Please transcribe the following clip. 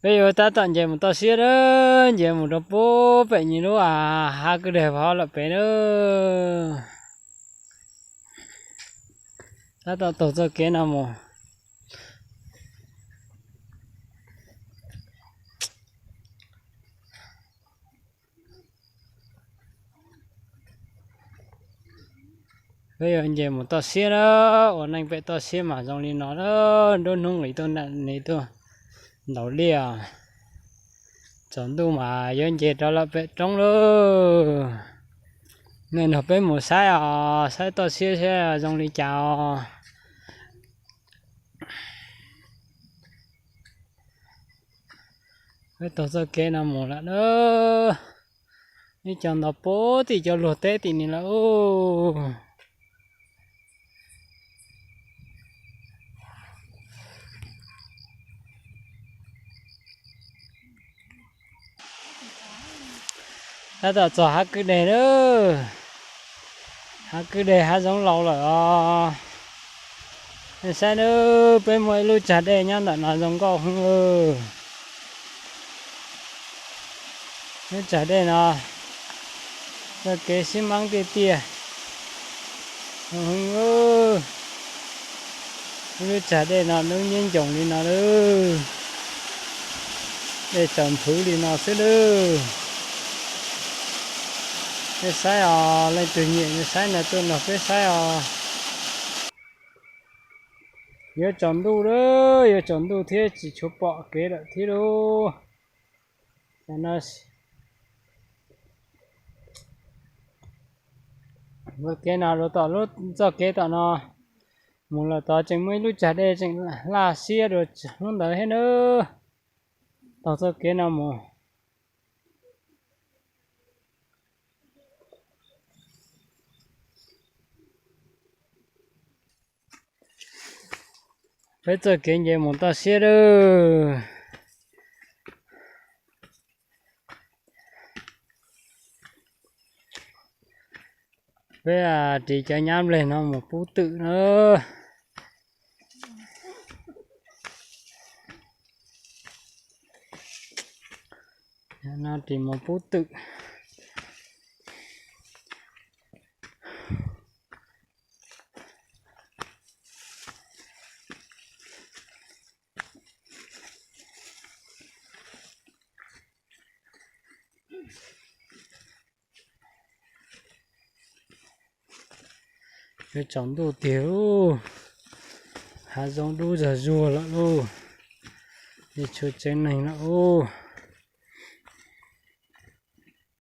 Peb yuav tab tom nce mus toj siab na, nce mus rau puag pem nyias lub hav kwj deg hov lawm pem na. Tab tom taug txoj kev no mus. Peb yuav nce mus toj siab na, ua neej pem toj siab mas zoo li no na, nruab hnub nqis tuaj nram ni tuaj ntaus liaj, tsaus ntuj mas yuav nce rov lawm pem roob lauj. Nej nrog peb mus saib os, saib toj siab saib zoo li cas os. Peb taug txoj kev no mus lawm na, ib co nto puag tim cov luag teb tim ni lawm. Tab tom txog hav kwj deg na, hav kwj deg hav zoov laus lawm os. Nej saib na, peb muaj ib lub tsag dej nyob ntawm no zoo nkauj heev. Lub tsag dej no, txoj kev sib maab tiaj tiaj. Lub tsag dej no lub nyob ncoos li no lawm, dej tsaus nthwv li no xwb lawm. Peb saib os, leej twg nyiam saib no tuaj nrog peb saib os. Yuav tsaus ntuj lawm, yuav tsaus ntuj thiab tsis tshua pom kev lawm thiab lauj. Ua kev no rau tom lub txoj kev tom no mus lawm tod tseem muaj ib lub tsag dej tseem laj siab dua hnub ntawd thiab na. Taug txoj kev no mus. Peb txoj kev nce mus toj siab lawm. Peb ris cov nyab npleg no mus pub twm na. No ris mus pub twm. Yuav tsaus ntuj tiag lauj, hav zoov dub zog zuag lawm lauj, tsis tshua tseeb neeg lawm lauj.